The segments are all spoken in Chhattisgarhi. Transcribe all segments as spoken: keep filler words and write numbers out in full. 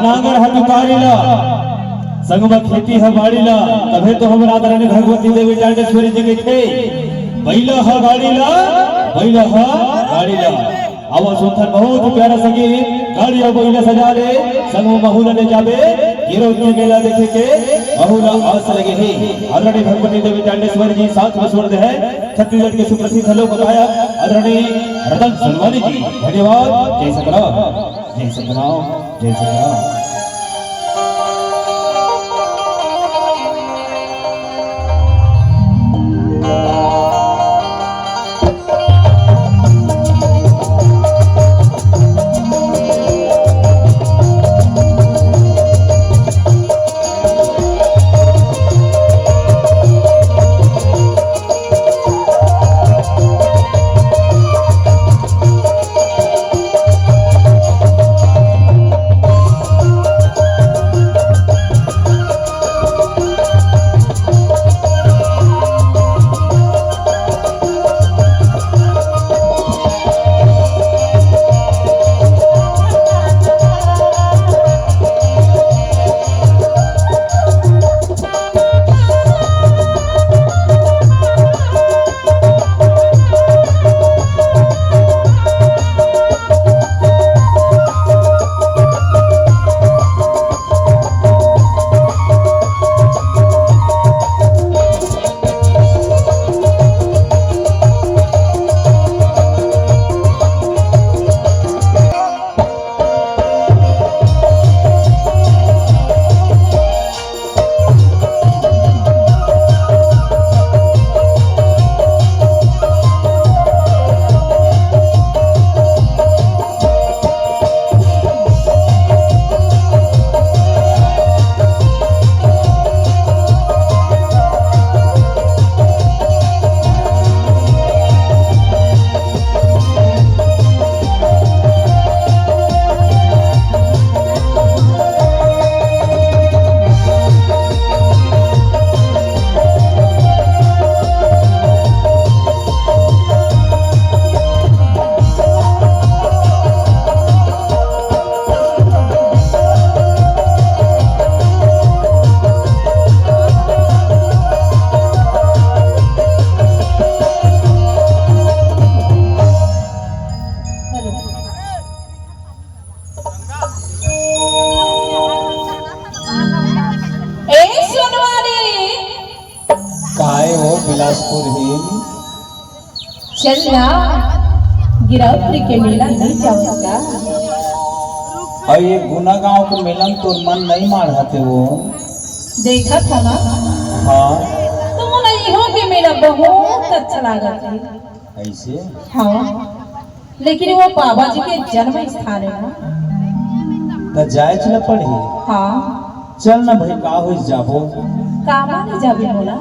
नांगर ह दुतारी ला, संग म खेती ह बाड़ी ला, तभे तो हमर आदरणीय भगवती देवी चांडेश्वरी जी कहिथे, "बइला ह गाड़ी ला, बइला ह गाड़ी ला।" आवा सुनथन बहुत ही प्यारा संगीत, गाड़ी अउ बइला सजा ले, संग म महू ला ले जाबे, गिरौद के मेला देखे के महू ला आस लगे हे। आदरणीय भगवती देवी चांडेश्वरी जी साथ म सुन दे हे, छत्तीसगढ़ के सुप्रसिद्ध लोक गायक आदरणीय रतन सोनवानी जी। धन्यवाद। जय सतराम। जय सतराम, जय सतराम। ए सोनवारी, काय हो बिलासपुर हिल? चल ना, गिरौदपुरी के मेला नइ जावस का? अउ ये गुना गांव के मेला म तोर मन नइ माढ़ाते वो। देखत हो ना? हाँ। तो मोला इहो के मेला बहुत अच्छा लागत हे। अइसे? हाँ। लेकिन वो बाबा जी के जन्म स्थान हे ना। त जाए च ल पड़ही। हाँ। चल ना भाई, का होइस, जाबो। कामा नइ जाबे मोला?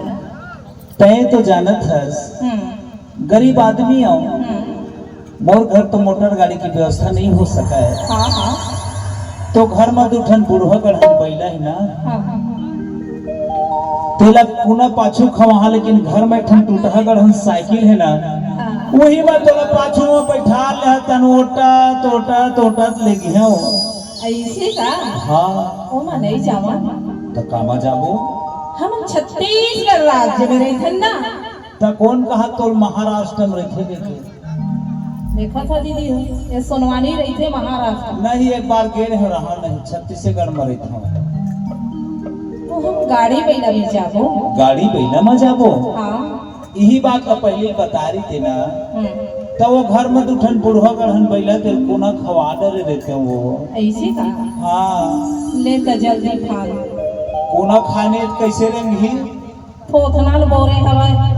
तैं तो जानत हस, हम्म। गरीब आदमी हंव। हम्म। मोर घर तो मोटर गाड़ी के व्यवस्था नइ हो सकय। हाँ, हाँ। तो घर म दू ठन बुढ़वा गढ़न बइला हे ना, हाँ, हाँ। तेला कुना पाछू खवाहा, लेकिन घर म एक ठन टूटहा गढ़न साइकिल हे ना, हाँ। उही म तोला पाछू म बइठा ले हन, ओटत, ओटत, ओटत लेगेंव। अइसे का? हाँ। ओमा नइ जावन। त कामा जाबो? हमन छत्तीसगढ़ राज्य म रहिथन ना। त कोन कहा तोर महाराष्ट्र म रहिथे कहिके? देखत हो दीदी, ये सोनवानी रहिथे महाराष्ट्र म। नहीं, एक बार गे रहेंव, रहा नहीं, छत्तीसगढ़ म रहिथंव। तो हम गाड़ी बइला म जाबो। गाड़ी बइला म जाबो? हाँ। इही बात ला पहिली बता रहिते ना, हम्म। त वो घर म दू ठन बुढ़वा गढ़न बइला तेला कोना खवा डरे रहितेंव वो। अइसे का? हाँ। ले त जल्दी खा ले। कोना खाने त कइसे रेंगही? थोथना ल बोरे हवय।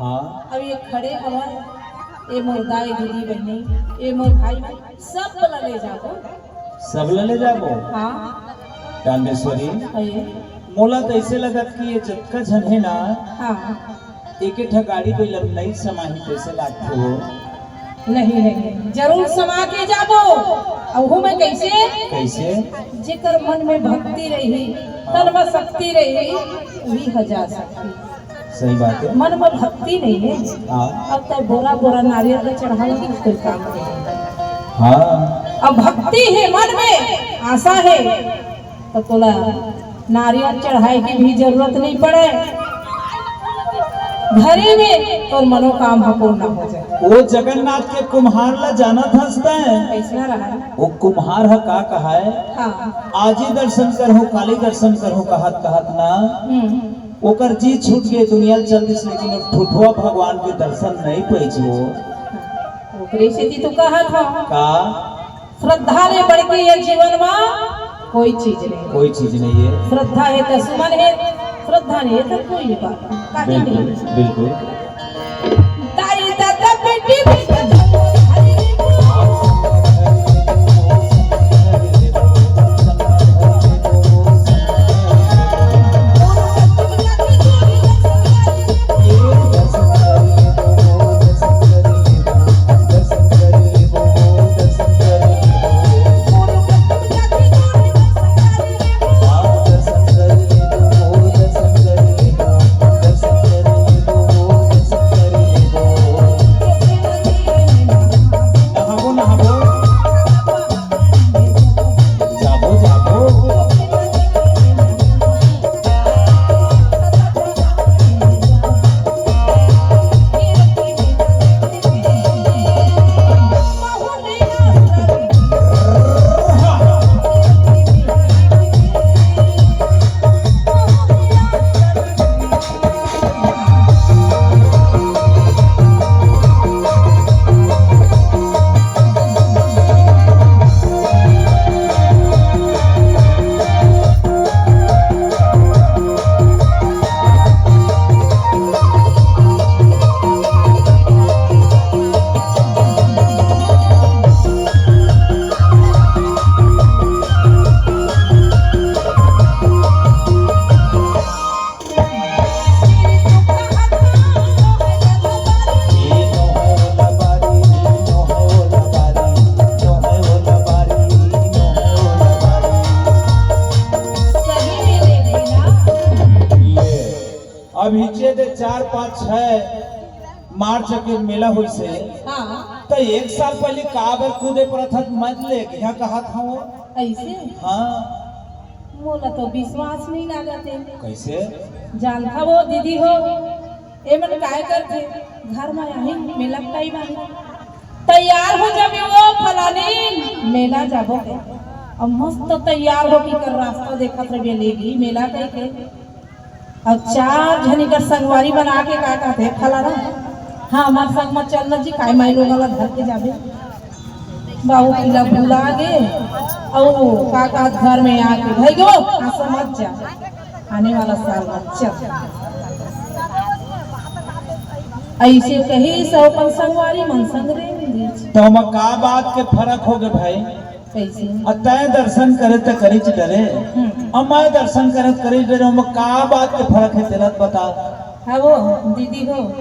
हाँ। अब ये खड़े हवय, ये मोर दाई, दीदी, बहिनी, ये मोर भाई, भाई, सब ला ले जाबो। सब ला ले जाबो? हाँ। कांडेश्वरी, अये। मोला तो ऐसे लगत कि ये जतका झन हे ना, हाँ। एक एक ठा गाड़ी कोई लम नहीं समाही, कैसे लागथे वो? नहीं, नहीं, जरूर समा के जाबो। अहू में कैसे? कैसे? जेकर मन में भक्ति रही, तन में शक्ति रही, वही ह जा सकती। सही बात है। मन में भक्ति नहीं है, हाँ। अब तो बोरा बोरा नारियल का चढ़ावा भी कोई काम नहीं है। हाँ। अब भक्ति है मन में, आशा है, तो तोला नारियल चढ़ाए की भी जरूरत नहीं पड़े, घरे में तोर मनोकामना पूर्ण हो जाए। वो जगन्नाथ के कुम्हार ला जानत हस तैं? कैसना रहा? वो कुम्हार ह का कहा है? हाँ। आजी दर्शन करहूँ, काली दर्शन करहूँ कहत कहत ना, हम्म। ओकर जी छूट के दुनिया ल चल दिस, लेकिन वो ठुठुआ भगवान के दर्शन नहीं पाइस वो। ओकरे सेती तो कहत हव। का? श्रद्धा ले बढ़ के ये जीवन मा कोई चीज नहीं। कोई चीज नहीं है। श्रद्धा है तो सुमन है, श्रद्धा नहीं है तो कोई बात नहीं। काहे बिल्कुल, नहीं? बिल्कुल। ताई दादा बेटी बेटा अब हिचे दे चार पाँच छह मार्च के मेला होइसे। हाँ। त एक साल पहले काबर कूदे परत हस, मत ले, यहाँ कहत हव। ऐसे? हाँ। मोला तो विश्वास नहीं लागत है। कैसे? जानत हव दीदी हो, ए मन काय करथे? घर में आही, मेला के टाइम आही। तैयार हो जाबे वो फलानी, मेला जाबो। अब मस्त तैयार हो के कर रास्ता देखत रहिबे, लेगी मेला कह के। अब चार झनी कर संगवारी बना के का कहथे, फलाना, हाँ, हमार संग मत चलना जी, काय माई लोग वाला धर के जाबे। बाबू पीला भुला गे, अउ का कहत घर में आके, "भाई गो, हाँ समझ जा, आने वाला साल मत चल।" ऐसे कही सब अपन संगवारी मन संग रेंग दीस। तो हम का बात के फरक हो गए भाई? कैसे? अ तैं दर्शन करे त करिच डरे, हम्म। अ मैं दर्शन करे त करिच डरे, ओमा का बात के फरक है, तेला त बता। हाँ वो, दीदी हो,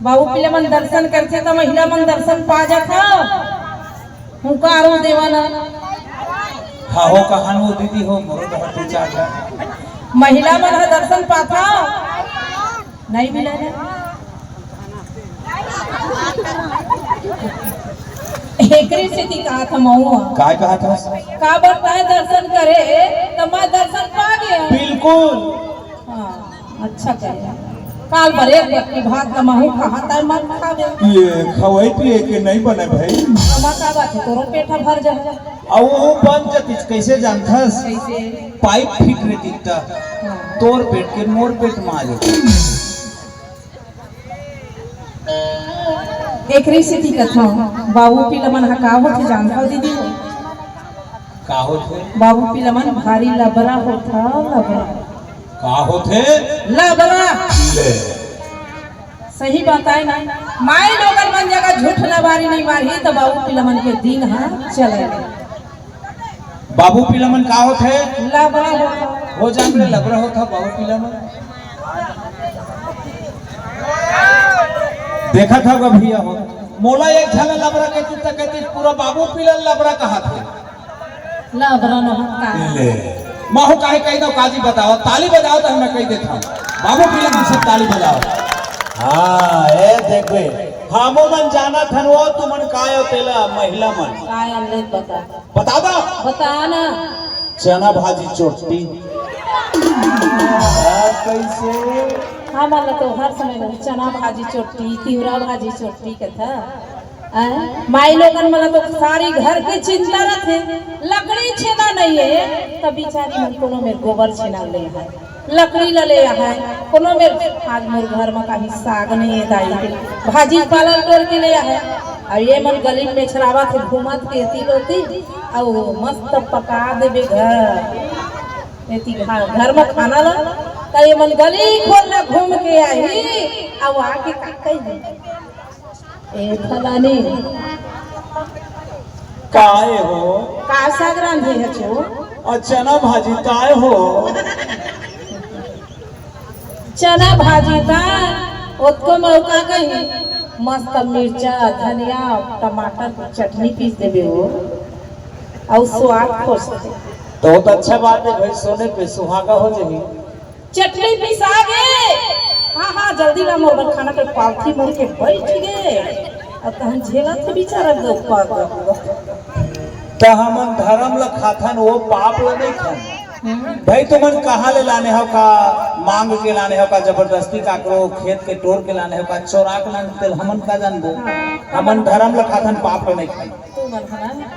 बाबू पीला मन दर्शन करथे त महिला मन दर्शन पा जाथव। हुंकारो देवा ना। हाँ हो, कहान वो दीदी हो, मोरो तो तू चार महिला मन ह दर्शन पाथव। नहीं मिला ना। एकरे सेती कहत हंव महूं। काय कहत हस? काबर तैं दर्शन करे, त मैं दर्शन पा गेंव। बिल्कुल। हाँ, अच्छा करे। काल बर एक बक्की भात ल महूं खाहूं, तैं मत खाबे। ये खवई पिए के नहीं बने भाई। अमा का बात है, तोरो पेट ह भर जाए। अउ वो बन जतिस, कैसे जानथस? कैसे? पाइप फिट रहितिस त हाँ। तोर पेट के मोर पेट म आ जातिस। एकरे सेती कथंव, बाबू पीला मन ह का होथे जानथव दीदी? का होथे? बाबू पीला मन भारी लबरा होथव, लबरा। का होथे? लबरा। ले। सही बात आय ना, माई लोगन मन जगह झूठ लबारी नहीं मारही, त बाबू पिला मन के दिन ह चले। बाबू पिला मन का होथे? लबरा होथे। हो जान ले लबरा होथे बाबू पिला मन। देखत हव गा भैया हो, मोला एक झन लबरा कहितिस त कहितिस पूरा बाबू पिला लबरा कहत हे। लबरा न होता। ले। महू काहे कहि दव काजी बताओ, ताली बजाओ त मैं कहि देथंव। बाबू पिला मन सब ताली बजाओ। हाँ, ए देखबे। हमू मन जानत हन वो तुमन काय हो तेला महिला मन। काय अंग्रेज बता। बता दव। बता ना। चना भाजी चोट्टी। हाँ, कइसे? हमन ला तो हर समय चना भाजी चोट्टी, तिवरा भाजी चोट्टी कथे। आय, माई लोगन मन ला तो सारी घर के चिंता रथे, लकड़ी छेना नइ हे, त बिचारी मन कोनो मेर गोबर छेना ले हे। लकड़ी ल ले आहय, कोनो मेर आज मोर घर म काही साग नइ हे दाई, भाजी पाला ल टोर के ले आहय। अउ ये मन गली म मेछरावत हे, घूमत हे एती ओती, अउ मस्त पका देबे घर। एती घ-, घर म खाना ल, त ये मन गली खोर ल घूम के आही, अउ आके का कही? ए फलानी, काय हो? का साग रांधे हचो? अउ चना भाजी काय हो? चना भाजी त ओतको मौका कही, मस्त मिर्चा, धनिया, टमाटर के चटनी पीस देबे हो, अउ स्वाद खोजथे। त ओ त अच्छा बात हे भाई, सोने पे सुहागा हो जाही। चटनी पिसा गे। हाँ, हाँ, जल्दी ला, मोर बर खाना के पालथी मोर के बैठ गे। अउ तहन झेलत हे बिचारा दो पग। त हमन धरम ल खाथन, वो पाप ल नइ खान। हम्म। भाई, तुमन कहाँ ले लाने हव का? मांग के लाने हव का? जबरदस्ती काकरो खेत के टोर के लाने हव का? चोरा के लाने, तेला हमन का जानबो? हाँ। हमन धरम ल खाथन, पाप ल नइ खान। तुमन ह ना?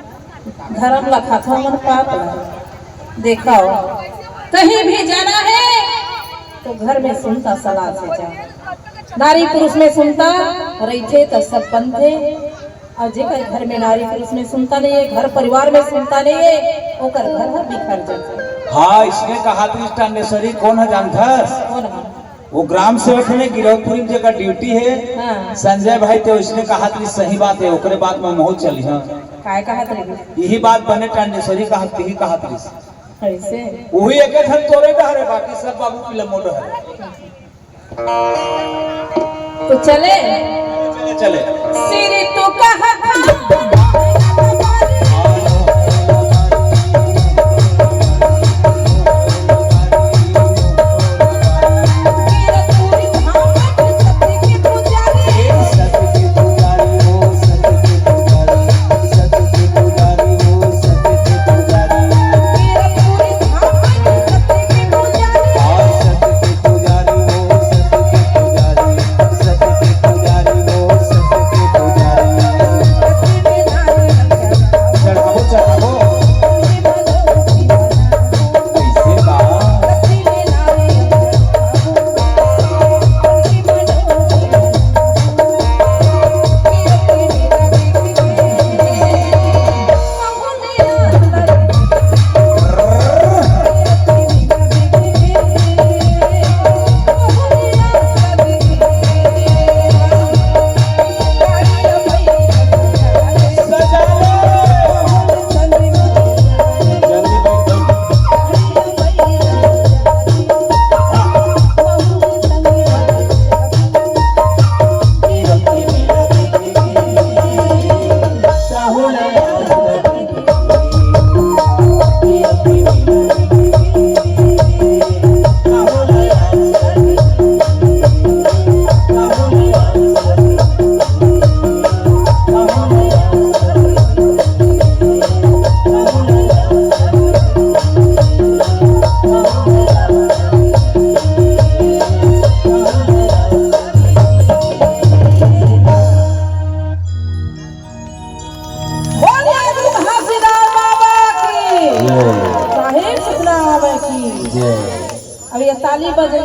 धरम ल खाथव मन पाप ल। देखव, कहीं भी जाना हे, त घर में सुनता सलाह से जा। नारी पुरुष में सुनता रहिथे, त सब बनथे। अउ जेकर घर में नारी पुरुष में सुनता नइ हे, घर परिवार में सुनता नइ हे, ओकर घर ह बिखर जाथे। हाँ, अइसने कहात रिहिस टांडेश्वरी, कोन ह जानथस? कोन ह? वो ग्राम सेवक हे ना गिरौदपुरी म, जेकर ड्यूटी हे, हाँ। संजय भाई, त अइसने कहात रिहिस, सही बात हे, ओकरे बात म महू चलिहंव। काय कहात रिहिस? इही बात बने टांडेश्वरी कहात, इही कहात रिहिस। कइसे? उही एक झन तोरे डहर हे, बाकी सब बाबू पिला मोर डहर हे। त चले? चले, चले। सिरी तू कहा था। बोलिए गुरु घासीदास बाबा की। जय। साहेब सतनाम की। जय। अब ये ताली बजे।